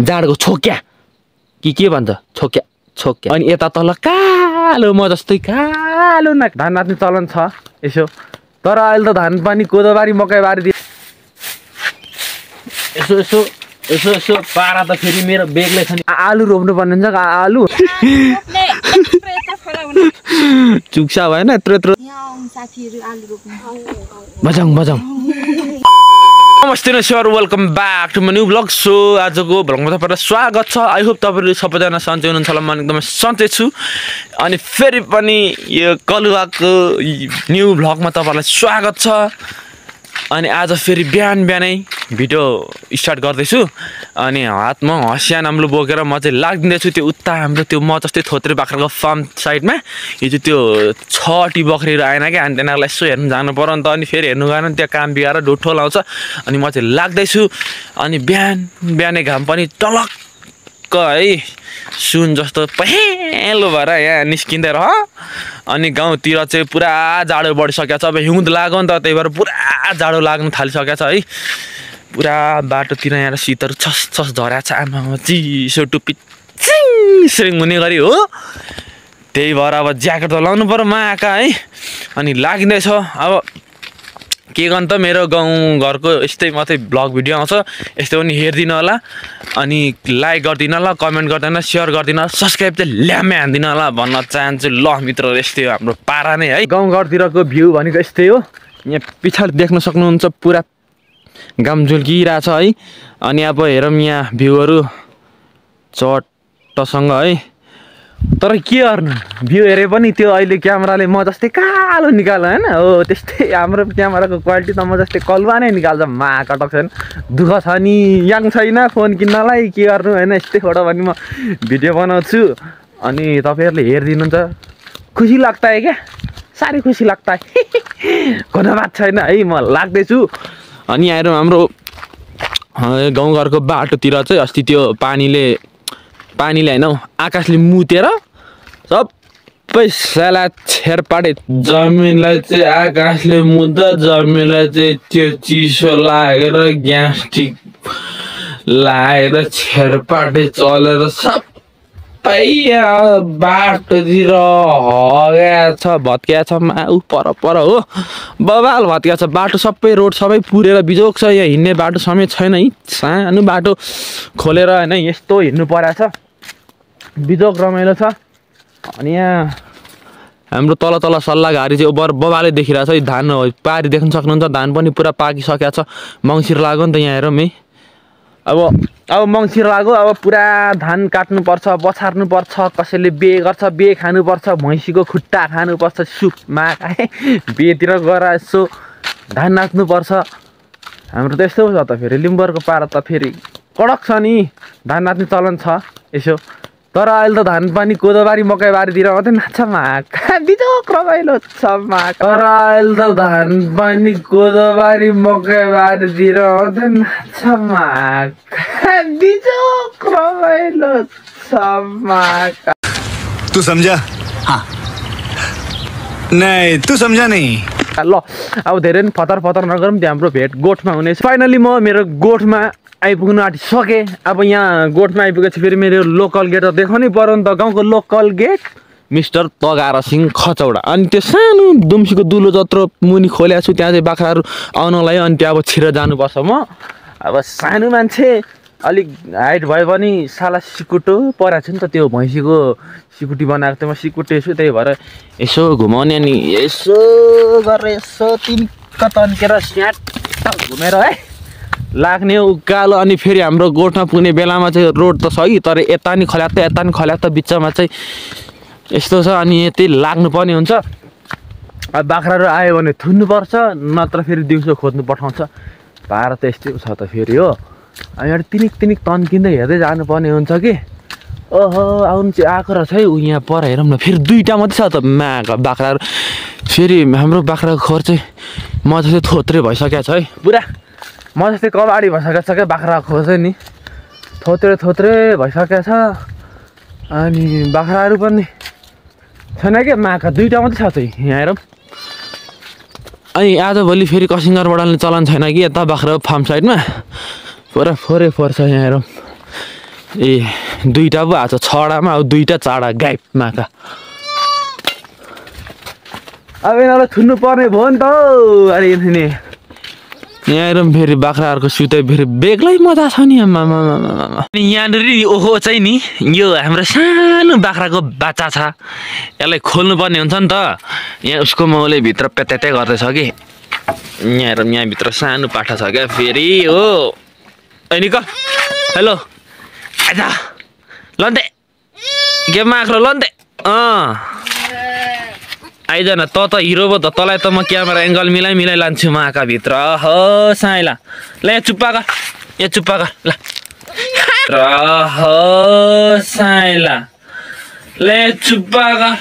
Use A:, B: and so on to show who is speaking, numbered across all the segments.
A: जाडको छोक्या के भन्छ छोक्या अनि यता तल कालो म जस्तै कालो न धान नाच्ने चलन छ यसो तर अहिले त धान पानी कोदोबारी मकैबारी यसो पारा त फेरि मेरो बेगले छ नि आलु रोप्नु पर्ने हुन्छ आलु चुक्सा भएन यत्रो बजाउँ नमस्ते sir welcome back to my new blog. So आजको भ्लगमा तपाईँलाई स्वागत छ। आई होप तपाईँहरू सबैजना सन्चै हुनुहुन्छ होला। म एकदमै सन्चै छु अनि फेरि पनि यो कलुवाको न्यू भ्लगमा तपाईँलाई स्वागत छ। अनि आज फेरि बिहानै भिडियो स्टार्ट गर्दैछु अनि हातमा हँसिया नाम्लो बोकेर म चाहिँ लाग्दिँदैछु त्यो उता हाम्रो त्यो म जस्तै थोत्रे बाख्राको फार्म साइडमा। हिजो त्यो 6टी बकरीहरू आएन क्या अनि तिनीहरूलाई यसो हेर्नु जानु पर्यो नि त। अनि फेरि हेर्नु गएन त्यहाँ काम बिगाएर डुठो लाउँछ अनि म चाहिँ लाग्दैछु अनि बिहानै घाम पनि टलक्क है सुन जस्तो पहेँलो भएर यहाँ निस्किँदै रह। अनि गाउँतिर चाहिँ पुरा जाडो बढिसकेको छ। अब हिउँद लाग्यो नि त त्यही भएर पुरा जाडो लाग्नु थालिसकेको छ है। पुरा बाटोतिर यहाँ शीतहरू छस झरेको छ। आमा चिसो टुप्पी सिरिङ हुने गरी हो। त्यही भएर अब ज्याकेट त लाउनु पर्यो महाका है। अनि लागिँदैछ अब के गर्नु त मेरो गाउँ घरको यस्तै मात्रै ब्लग भिडियो आउँछ यस्तै पनि हेरिदिनु होला अनि लाइक गरिदिनु होला कमेन्ट गर्दैन सेयर गरिदिनु सब्सक्राइब चाहिँ ल्यामै हान्दिनु होला भन्न चाहन्छु। ल मित्र यस्तै हो हाम्रो पारा नै है। गाउँघरतिरको भ्यू भनेको यस्तै हो। यहाँ पछाडि देख्न सक्नुहुन्छ पुरा घाम झुल्किरहेछ है। अनि अब हेरौँ यहाँ भ्यूहरू चट्टसँग है। तर के गर्नु भ्यू हेरे पनि त्यो अहिले क्यामेराले म जस्तै कालो निकाल्यो होइन हो। त्यस्तै हाम्रो क्यामेराको क्वालिटी त म जस्तै कलुवा नै निकाल्छ। कटक छैन दुःख छ नि याङ छैन फोन किन्नलाई के गर्नु होइन। यस्तै फोटो भने म भिडियो बनाउँछु अनि तपाईँहरूले हेरिदिनुहुन्छ खुसी लाग्छ है क्या साह्रै खुसी लाग्छ कोनो बात छैन है। म लाग्दैछु अनि आएर हाम्रो गाउँघरको बाटोतिर चाहिँ अस्ति त्यो पानीले होइन हौ आकाशले मुतेर सबै साला छेरपाटे जमिनलाई चाहिँ आकाशले मुद्दा जमिनलाई चाहिँ त्यो चिसो लागेर ग्यास्ट्रिक लागेर छेरपाटे चलेर सबै बाटोतिर हगेको छ भत्किया छ ऊ पर हो बबाल भत्किया छ। बाटो सबै रोड सबै पुरेर बिजोग छ। यहाँ हिँड्ने बाटो समेत छैन है। सानो बाटो खोलेर होइन यस्तो हिँड्नु परेको छ बिजोग रमाइलो छ। अनि यहाँ हाम्रो तल सल्लाहघारी चाहिँ बबाले देखिरहेको छ। धान पारी देख्न सक्नुहुन्छ धान पनि पुरा पाकिसकेको छ। मङ्सिर लाग्यो नि त यहाँ हेरौँ है। अब मङ्सिर लाग्यो अब पुरा धान काट्नुपर्छ बछार्नुपर्छ कसैले बे गर्छ बे खानुपर्छ भैँसीको खुट्टा खानुपर्छ सुपमा बेतिर गएर यसो धान नाच्नुपर्छ। हाम्रो त यस्तो छ त फेरि लिम्बरको पारा त फेरि कडक छ नि धान नाच्ने चलन छ यसो। तर अहिले त धान पानी कोदोबारी मकैबारीतिर मात्रै नाच्छ बिजोक रमाइलो छ तर अहिले त धान पानी कोदोबारी मकैबारीतिर मात्रै नाच्छ बिजोक रमाइलो छ।
B: तू समझा? हाँ नहीं तू समझा नहीं।
A: ल अब धेरै पनि फतर नगरौँ त्यो हाम्रो भेट गोठमा हुनेछ। फाइनली म मेरो गोठमा आइपुग्नु आँटिसकेँ। अब यहाँ गोठमा आइपुगेपछि फेरि मेरो लोकल गेट त देखाउनै पर्यो नि त। गाउँको लोकल गेट मिस्टर तगार सिंह खचौडा। अनि त्यो सानो दुम्सीको दुलो जत्रो मुनि खोलेको छु त्यहाँ चाहिँ बाख्राहरू आउनलाई अनि त्यहाँ अब छिरेर जानुपर्छ। म अब सानो मान्छे अलिक हाइट भयो भने साला सिकुटो परेको छु नि त त्यो भैँसीको सिकुटी बनाएको थियो। म सिकुटे छु त्यही भएर यसो घुमाउने नि यसो गरेर यसो तिनका तन्केर स्याट घुमेर है लाग्ने उकालो। अनि फेरि हाम्रो गोठमा पुग्ने बेलामा चाहिँ रोड त छ कि तर यता नि खल्याक त बिचमा चाहिँ यस्तो छ अनि यति लाग्नुपर्ने हुन्छ। अब बाख्राहरू आयो भने थुन्नुपर्छ नत्र फेरि दिउँसो खोज्नु पठाउँछ। पारा त यस्तै छ त फेरि हो। अनि एउटा तिनिक तन्किँदै हेर्दै जानुपर्ने हुन्छ कि ओहो आउनु चाहिँ आएको रहेछ है। ऊ यहाँ पर हेरौँ न फेरि 2टा मात्रै छ त बाख्राहरू। फेरि हाम्रो बाख्राको खोर चाहिँ म जस्तै थोत्रे भइसकेको छ है पुरा म जस्तै कबाडी भइसकेको छ क्या बाख्राको खोर चाहिँ नि थोत्रे भइसकेको छ। अनि बाख्राहरू पनि छैन क्या 2टा मात्रै छ चाहिँ यहाँ हेरौँ। अनि आजभोलि फेरि कसिङ्गर बढाल्ने चलन छैन कि यता बाख्रा फार्म साइडमा पुरा फोहोर छ यहाँ हेरौँ। ए दुईटा पो आएको छ छडामा अब दुईटा चाडा गाइब माका अब यिनीहरूलाई थुन्नु पर्ने भयो नि त अरे नि यहाँ हेरौँ फेरि बाख्राहरूको सुते फेरि बेग्लै मजा छ नि यहाँनिर ओहो चाहिँ नि यो हाम्रो सानो बाख्राको बच्चा छ यसलाई खोल्नु पर्ने हुन्छ नि त यहाँ उसको माउले भित्र पेत्यात्या गर्दैछ कि यहाँ हेरौँ यहाँभित्र सानो पाठा छ क्या फेरि हो निक हेलो आजा लन्ते के माख्रो लन्ते आइज न त हिरो पो त तँलाई त म क्यामेरा एङ्गल मिलाइ लान्छु म आँखा भित्र हो साइला ल यहाँ चुप्पा गर यहाँ चुप्पा गर ल हो साइला ल यहाँ चुप्पा गर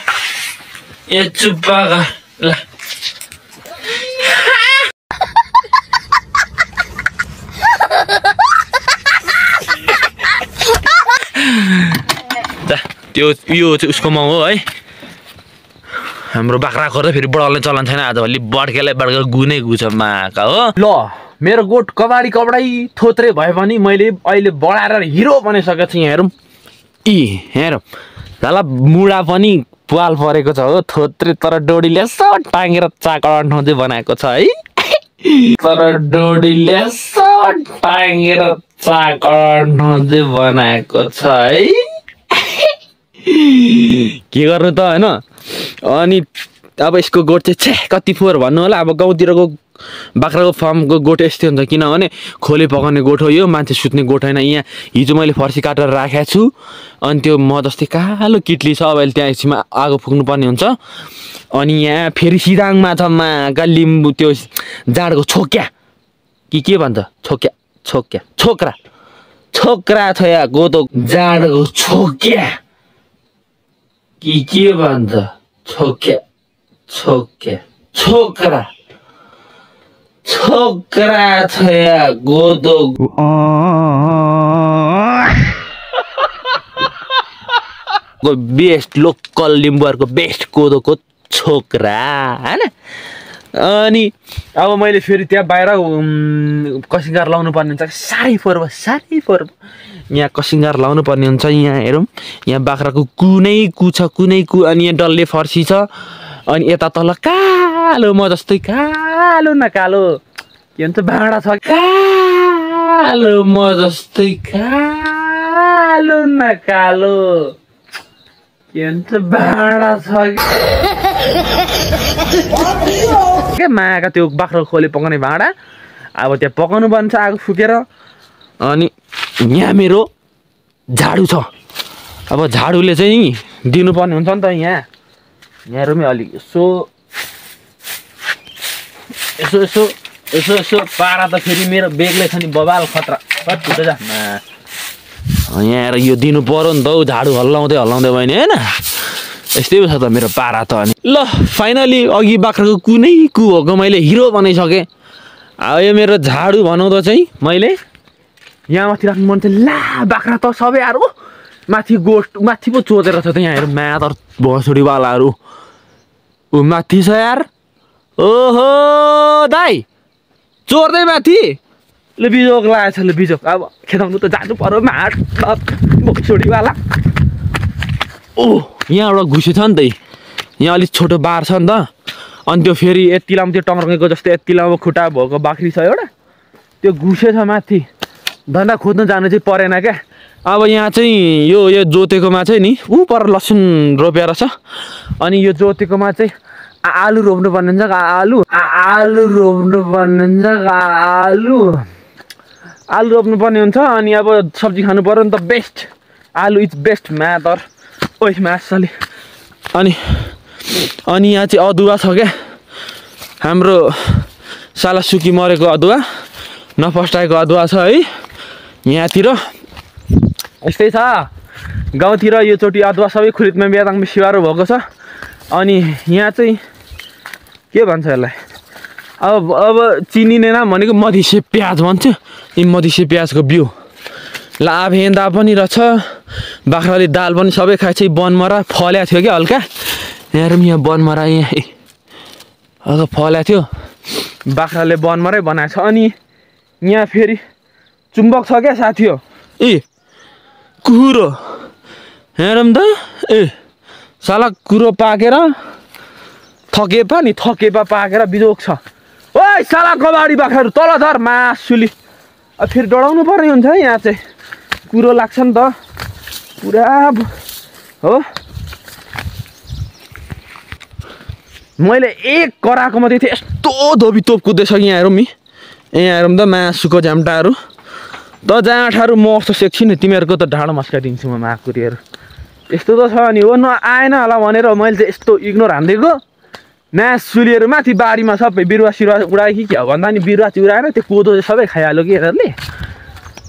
A: यहाँ चुप्पा गर ल त्यो यो चाहिँ उसको माउ हो है हाम्रो बाख्राको त फेरि बढाल्ने चलन छैन आजभोलि बड्केलाई बड्केर गुनै गुछ माका हो ल मेरो गोठ कबाडी थोत्रे भए पनि मैले अहिले बढाएर हिरो बनाइसकेको छु यहाँ हेरौँ हेरौँ झाला मुढा पनि पाल परेको छ हो थोत्रे तर डोरीले यसो टाँगेर चाकडन्ठो चाहिँ बनाएको छ है तर डोरीले यसो टाँगेर चाकडन्ठो चाहिँ बनाएको छ है के गर्नु त होइन अनि अब यसको गोठ चाहिँ कति फोहोर भन्नु होला अब गाउँतिरको बाख्राको फार्मको गोठ यस्तै हुन्छ किनभने खोले पकाउने गोठ हो यो मान्छे सुत्ने गोठ होइन यहाँ हिजो मैले फर्सी काटेर राखेको छु अनि त्यो म जस्तै कालो किटली छ अब अहिले त्यहाँ एकछिनमा आगो फुक्नु पर्ने हुन्छ अनि यहाँ फेरि सिराङमा छ माका लिम्बू त्यो जाँडको छोक्या के भन्छ छोक्रा छ यहाँ गोदो जाँडको छोक्या के भन्छ छोक्रा छ यहाँ गोदो बेस्ट लोकल लिम्बूहरूको बेस्ट कोदोको छोक्रा होइन अनि अब मैले फेरि त्यहाँ बाहिर कसिङ्गार लाउनु पर्ने हुन्छ साह्रै फोहोर यहाँ कसिङ्गार लाउनु पर्ने हुन्छ यहाँ हेरौँ यहाँ बाख्राको कुनै अनि यहाँ डल्ले फर्सी छ अनि यता तल कालो म जस्तै कालो न कालो के भन्छ भाँडा छ कालो म जस्तै कालो न कालो के भन्छ भाँडा छ के माका त्यो बाख्राको खोले पकाउने भाँडा अब त्यहाँ पकाउनु पर्ने छ आगो फुकेर अनि यहाँ मेरो झाडु छ अब झाडुले चाहिँ दिनुपर्ने हुन्छ नि त यहाँ रुमै अलिक यसो पारा त फेरि मेरो बेग्लै छ नि बबाल खतरा कति जा यहाँ यो दिनु पर्यो नि त हौ झाडु हल्लाउँदै भयो नि होइन यस्तै छ त मेरो पारा त अनि ल फाइनली अघि बाख्राको कुनै भएको मैले हिरो बनाइसकेँ अब यो मेरो झाडु बनाउँदा चाहिँ मैले यहाँ माथि राख्नु मन चाहिँ ला बाख्रा त सबै अरू माथि गोठ माथि पो चोतेर छ त यहाँ हेर म्यादर भसुडीवालाहरू ऊ माथि छ यार ओहो दाइ चोर्दै माथि ल बिजोक लागेको छ ल बिजोक अब खेदाउनु त जानु पर्यो माट भसुडीवाला ओ यहाँ एउटा घुसे छ नि त यहाँ अलिक छोटो बार छ नि त अनि त्यो फेरि यति लामो त्यो टङ्ग्रेको जस्तो यति लामो खुट्टा भएको बाख्री छ एउटा त्यो घुसे छ माथि धन्दा खोज्नु जानु चाहिँ परेन क्या अब यहाँ चाहिँ यो जोतेकोमा चाहिँ नि ऊ पर लसुन रोपेर छ अनि यो जोतेकोमा चाहिँ आलु रोप्नु पर्ने हुन्छ आलु रोप्नु पर्ने हुन्छ अनि अब सब्जी खानु पर्यो नि त बेस्ट आलु इज बेस्ट म्यादर ओइ मासले अनि यहाँ चाहिँ अदुवा छ क्या हाम्रो साला सुकी मरेको अदुवा नफस्टाएको अदुवा छ है यहाँतिर यस्तै छ गाउँतिर यो चोटि अदुवा सबै खुरितमा बेदाङमा सिवारो भएको छ अनि यहाँ चाहिँ के भन्छ यसलाई अब चिनिने नाम भनेको मधिसे प्याज भन्छ यी मधिसे प्याजको बिउ लाभ हेन्दा पनि रहेछ बाख्राले दाल पनि सबै खाएछ बनमरा फल्या थियो क्या हल्का यहाँ बनमरा यहाँ फल्या थियो बाख्राले बनमरै बनाएको छ अनि यहाँ फेरि चुम्बक छ क्या साथी हो कुरो हेरौँ त ए साला कुरो पाकेर थकेपा नि थकेपा पाकेर बिजोक छ ओइ साला कबाडी बाख्राहरू तल धर मासुली अब फेरि डढाउनु पर्ने हुन्छ है यहाँ चाहिँ कुरो लाग्छ नि त पुरा हो मैले एक कराएको मात्रै थिएँ यस्तो धोबी तोप कुद्दैछ यहाँ हेरौँ नि यहाँ हेरौँ त मासुको झ्याम्टाहरू त जाँठाहरू म कस्तो सेक्छु नि तिमीहरूको त ढाडो मस्काइदिन्छु म माकुरीहरू यस्तो त छ नि हो आएन होला भनेर मैले चाहिँ यस्तो इग्नोर हानिदिएको मासुलीहरू माथि बारीमा सबै बिरुवा सिरुवा उडायो कि क्या भन्दा नि बिरुवा चिउराएन त्यो कोदो चाहिँ सबै खाइहाल्यो कि यिनीहरूले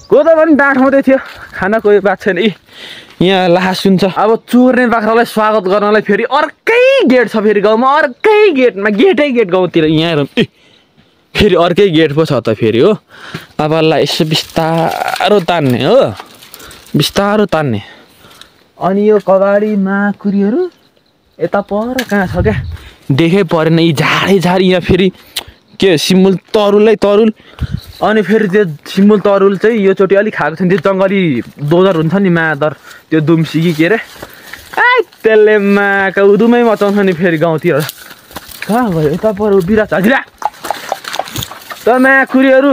A: कोदो पनि डाँठ मात्रै थियो खाना कोही बात छैन यहाँ लास हुन्छ अब चोर्ने बाख्रालाई स्वागत गर्नलाई फेरि अर्कै गेट छ फेरि गाउँमा अर्कै गेटमा गेट गाउँतिर यहाँ हेरौँ फेरि अर्कै गेट पो छ त फेरि हो अब यसो बिस्तारो तान्ने हो बिस्तारो तान्ने अनि यो कबाडी माकुरीहरू यता पर कहाँ छ क्या देखे परेन यी झाडी यहाँ फेरि के सिमुल तरुल अनि फेरि त्यो सिमुल तरुल चाहिँ योचोटि अलिक खाएको छ नि त्यो जङ्गली दोदर हुन्छ नि मादर त्यो दुम्सी कि के अरे त्यसले माका उदुमै मचाउँछ नि फेरि गाउँतिर कहाँ गयो यता पर बिराज हाजिरा त माकुरीहरू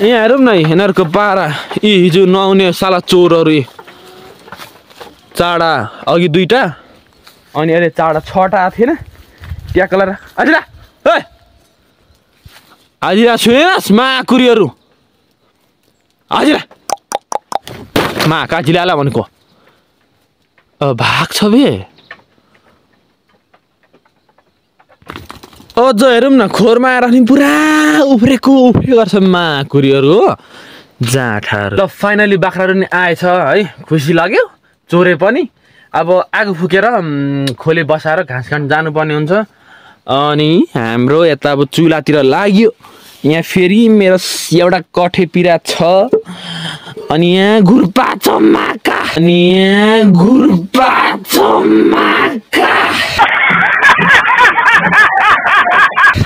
A: यहाँ हेरौँ न यिनीहरूको पारा यी हिजो नआउने साला चोरहरू चाडा अघि 2टा अनि अहिले चाडा 6टा आएको थिएन त्यहाँ कलर हाजिरा है हाजिरा छुएनस् माकुरीहरू हाजिरा मा काजिला भनेको भाग छ बे अझ हेरौँ न खोरमा आएर नि पुरा उफ्रेको गर्छ माकुरीहरू हो जाँठाहरू त फाइनली बाख्राहरू नि आएछ है खुसी लाग्यो चोरे पनि अब आगो फुकेर खोले बसाएर घाँस काट्न जानुपर्ने हुन्छ अनि हाम्रो यता अब चुलातिर लाग्यो यहाँ फेरि मेरो एउटा कठे पिरा छ अनि यहाँ घुर्पा चम्माका अनि यहाँ घुर्पा चम्माका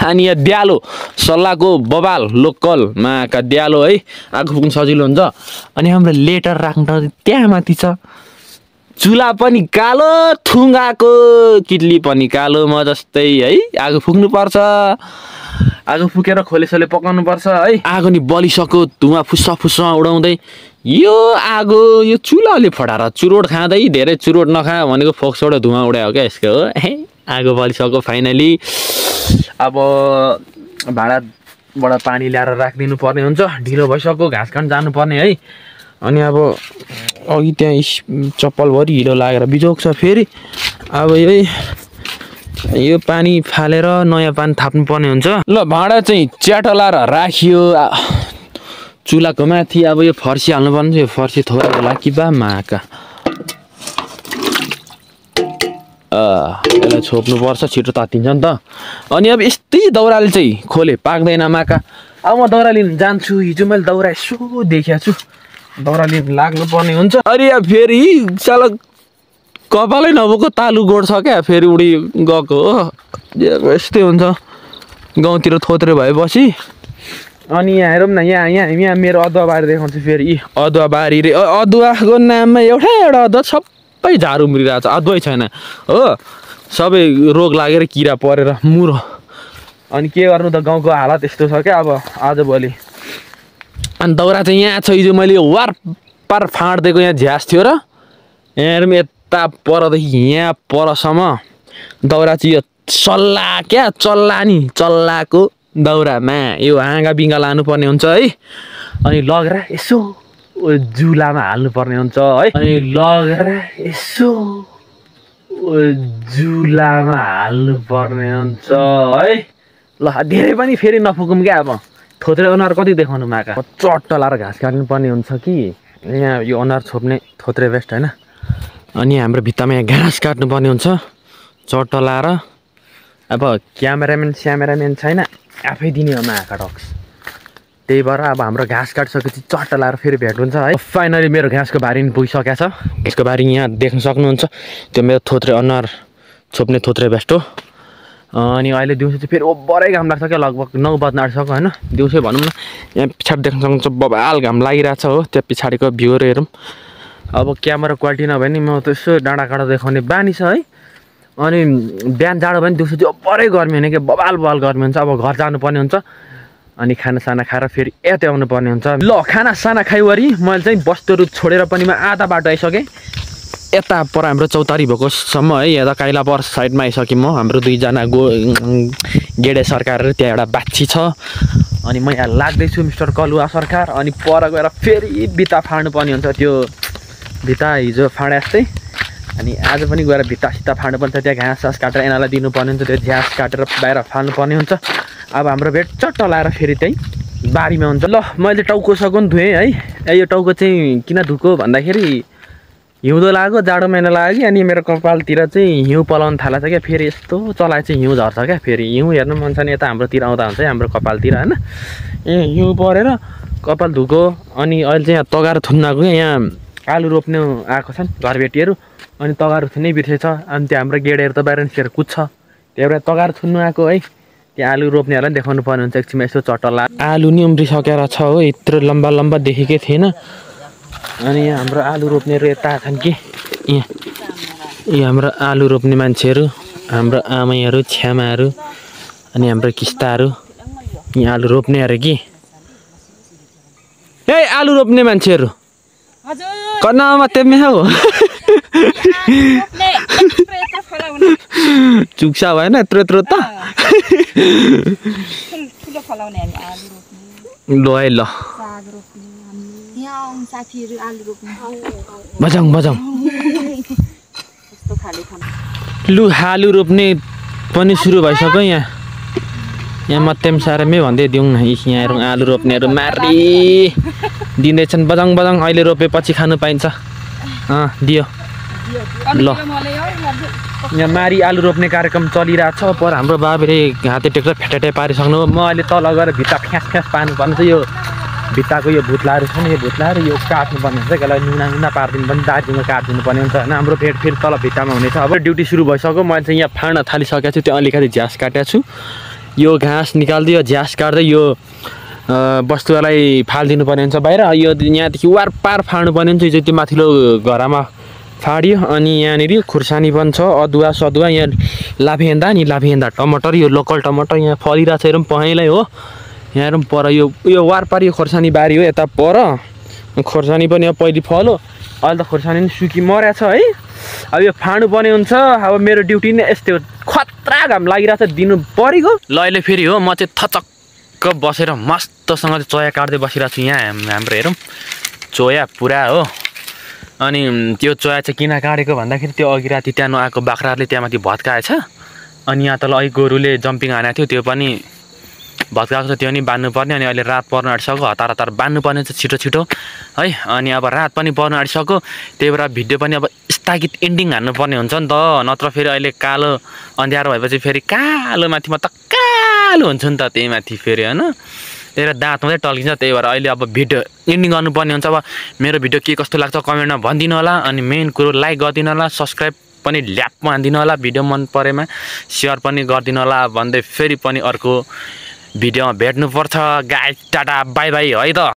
A: अनि यहाँ द्यालो सल्लाहको बबाल लोकल माका द्यालो है आगो फुक्नु सजिलो हुन्छ अनि हाम्रो लेटर राख्न त्यहाँ माथि छ चुला पनि कालो थुङ्गाको किटली पनि कालो म जस्तै है आगो फुक्नु पर्छ आगो फुकेर खोलेसोले पकाउनु पर्छ है आगो नि बलिसक्यो धुवा फुस्स उडाउँदै यो आगो यो चुलाले फटाएर चुरोट खाँदै धेरै चुरोट नखा भनेको फोक्सबाट धुवा उडायो क्या यसको हो आगो बलिसक्यो फाइनली अब भाँडाबाट पानी ल्याएर राखिदिनु पर्ने हुन्छ ढिलो भइसक्यो घाँस काट्न जानुपर्ने है अनि अब अघि त्यहाँ चप्पलभरि हिलो लागेर बिजोक छ फेरि अब यो पानी फालेर नयाँ पानी थाप्नु पर्ने हुन्छ ल भाँडा चाहिँ च्याटो लाएर राखियो चुलाको माथि अब यो फर्सी हाल्नु पर्ने यो फर्सी थोरै होला कि बा माका यसलाई छोप्नुपर्छ छिटो तातिन्छ नि त अनि अब यस्तै दाउराले चाहिँ खोले पाक्दैन माका अब म दाउरा लिन जान्छु हिजो मैले दाउरा यसो देखेको छु दाउरा लिन लाग्नु पर्ने हुन्छ अरे फेरि साला कपालै नभएको तालु गोड छ क्या फेरि उडी गएको हो यस्तै हुन्छ गाउँतिर थोत्रे भएपछि अनि यहाँ हेरौँ न यहाँ मेरो अदुवा बारी देखाउँछु फेरि अदुवा बारी रे अदुवाको नाममा एउटा अदुवा सबै झार उम्रिरहेको छ अदुवै छैन हो सबै रोग लागेर किरा परेर मुरो अनि के गर्नु त गाउँको हालत यस्तो छ क्या अब आजभोलि अनि दाउरा चाहिँ यहाँ छ हिजो मैले वार पार फाँडिदिएको यहाँ झ्यास थियो र यहाँ यता परदेखि यहाँ परसम्म दाउरा चाहिँ यो चल्ला नि चल्लाको दाउरामा यो हाँगा बिङ्गा लानुपर्ने हुन्छ है अनि लगेर यसो जुलामा हाल्नुपर्ने हुन्छ है अनि लगेर यसो जुलामा हाल्नुपर्ने हुन्छ है ल धेरै पनि फेरि नफुकौँ क्या अब थोत्रे अनुहार कति देखाउनु माका चट्ट लाएर घाँस काट्नु पर्ने हुन्छ कि यहाँ यो अनुहार छोप्ने थोत्रे बेस्ट होइन अनि हाम्रो भित्तामा यहाँ घाँस काट्नु पर्ने हुन्छ चट्ट लाएर अब क्यामेराम्यान छैन आफै दिने हो माका टक्स त्यही भएर अब हाम्रो घाँस काटिसकेपछि चट्ट लाएर फेरि भेट हुन्छ है फाइनली मेरो घाँसको भारी पनि पुगिसकेको छ यसको भारी यहाँ देख्न सक्नुहुन्छ त्यो मेरो थोत्रे अनुहार छोप्ने थोत्रे बेस्ट हो अनि अहिले दिउँसो चाहिँ फेरि ओभरै घाम लाग्छ क्या लगभग 9 बज्न आँटिसक्यो होइन दिउँसै भनौँ न यहाँ पछाडि देख्न सक्नुहुन्छ बबाल घाम लागिरहेछ हो त्यो पछाडिको भ्यूहरू हेरौँ अब क्यामेरा क्वालिटी नभए नि म त यसो डाँडा काँडा देखाउने बानी छ है अनि बिहान जाडो भने दिउँसो चाहिँ ओभरै गर्मी हुने कि बबाल बबाल गर्मी हुन्छ अब घर जानुपर्ने हुन्छ अनि खानासाना खाएर फेरि यतै आउनु पर्ने हुन्छ ल खानासाना खाइवरी मैले चाहिँ वस्तुहरू छोडेर पनि म आधा बाटो आइसकेँ यता पर हाम्रो चौतारी भएकोसम्म है यता काइलापर साइडमा आइसकेँ म हाम्रो दुईजना गेडे सरकारहरू त्यहाँ एउटा बाछी छ अनि म यहाँ लाग्दैछु मिस्टर कलुवा सरकार अनि पर गएर फेरि भित्ता फाड्नु पर्ने हुन्छ त्यो भित्ता हिजो फाँडे जस्तै अनि आज पनि गएर भित्ता सित्ता फाड्नु पर्छ त्यहाँ घाँस सास काटेर एनालाई दिनुपर्ने हुन्छ त्यो घाँस काटेर बाहिर फाल्नुपर्ने हुन्छ अब हाम्रो भेट चट्ट लाएर फेरि त्यही बारीमा हुन्छ ल मैले टाउको सघाउन धुएँ है यो टाउको चाहिँ किन धुको भन्दाखेरि हिउँदो लाग्यो जाडो महिना लाग्यो कि अनि मेरो कपालतिर चाहिँ हिउँ पलाउनु थालेछ क्या फेरि यस्तो चलाए चाहिँ हिउँ झर्छ क्या फेरि हिउँ हेर्नु मन छ नि यता हाम्रोतिर आउँदा हुन्छ है हाम्रो कपालतिर होइन हिउँ परेर कपाल धुको अनि अहिले चाहिँ यहाँ तगारो थुन्नाको यहाँ आलु रोप्नु आएको छन् घरबेटीहरू अनि तगारो थुन्नै बिर्सेछ अनि त्यो हाम्रो गेडेहरू त बाहिर निस्केर कुद्छ त्यो एउटा तगारो थुन्नु आएको है त्यहाँ आलु रोप्नेहरूलाई पनि देखाउनु पर्ने हुन्छ एकछिनमा यसो चट्टला आलु नि उम्रिसकेर छ हो यत्रो लम्बा लम्बा देखेकै थिएन अनि यहाँ हाम्रो आलु रोप्नेहरू यता छन् कि यहाँ हाम्रो आलु रोप्ने मान्छेहरू हाम्रो आमैहरू छ्यामाहरू अनि हाम्रो किस्ताहरू यहाँ आलु रोप्ने अरे कि ए आलु रोप्ने मान्छेहरू कर्नामा तेम्मे हो चुक्सा भएन यत्रो यत्रो त ल है ल बजाउँ बजाउँ लु आलु रोप्ने पनि सुरु भइसक्यो यहाँ मत्यम सारमै भन्दै दिउँ न यहाँ हेरौँ आलु रोप्नेहरू मारी दिँदैछन् बजाङ बजाङ अहिले रोपेपछि खानु पाइन्छ दियो ल यहाँ मारी आलु रोप्ने कार्यक्रम चलिरहेछ पर हाम्रो बाबुले हाते टेक्टर फ्याटे पारिसक्नु म अहिले तल गएर भित्ता फ्यास फ्यास पार्नुपर्ने छ यो भित्ताको यो भुत्लाहरू छ नि यो भुत्लाहरू यो काट्नुपर्ने हुन्छ यसलाई नुना नुना पारिदिनु पनि दार्जिलिङमा काटिदिनु पर्ने हुन्छ होइन हाम्रो फेरि तल भित्तामा हुनेछ अब ड्युटी सुरु भइसक्यो मैले चाहिँ यहाँ फाड्न थालिसकेको छु त्यो अलिकति झ्यास काटेको छु यो घाँस निकाल्दै यो झ्यास काट्दै यो वस्तुहरूलाई फालिदिनु पर्ने हुन्छ बाहिर यो यहाँदेखि वार पार फाड्नु पर्ने हुन्छ हिजो त्यो माथिल्लो घरमा फाड्यो अनि यहाँनिर खुर्सानी पनि छ अदुवा सदुवा यहाँ लाभेन्दा नि लाभेन्दा टमाटर यो लोकल टमाटर यहाँ फलिरहेको छ हेरौँ पहेँलै हो यहाँ हेरौँ पर यो वारपार यो खोर्सानी बारी हो यता पर खोर्सानी पनि अब पहिले फल्यो अहिले त खोर्सानी पनि सुकी मरेको छ है अब यो फाड्नु पर्ने हुन्छ अब मेरो ड्युटी नै यस्तै हो खतरा घाम लागिरहेको छ दिनु परेको ल अहिले फेरि हो म चाहिँ थचक्क बसेर मस्तसँग चोया काट्दै बसिरहेको छु यहाँ हाम्रो हेरौँ चोया पुरा हो अनि त्यो चोया चाहिँ किन काटेको भन्दाखेरि त्यो अघि राति त्यहाँ नआएको बाख्राहरूले त्यहाँ माथि भत्काएछ अनि यहाँ तल अघि गोरुले जम्पिङ हानेको थियो त्यो पनि भत्काएको छ त्यो पनि बान्नुपर्ने अनि अहिले रात पर्न आँटिसक्यो हतार हतार बान्नुपर्ने छ छिटो छिटो है अनि अब रात पनि पर्न आँटिसक्यो त्यही भएर भिडियो पनि अब स्थगित एन्डिङ हान्नुपर्ने हुन्छ नि त नत्र फेरि अहिले कालो अँध्यारो भएपछि फेरि कालो माथिमा त कालो हुन्छ नि त त्यही माथि फेरि होइन त्यही भएर दाँत मात्रै टल्किन्छ त्यही भएर अहिले अब भिडियो एन्डिङ गर्नुपर्ने हुन्छ अब मेरो भिडियो के कस्तो लाग्छ कमेन्टमा भनिदिनु होला अनि मेन कुरो लाइक गरिदिनु होला सब्सक्राइब पनि ल्यापमा हानिदिनु होला भिडियो मन परेमा सेयर पनि गरिदिनु होला भन्दै फेरि पनि अर्को भिडियोमा भेट्नुपर्छ गाइस टाटा बाई बाई है त।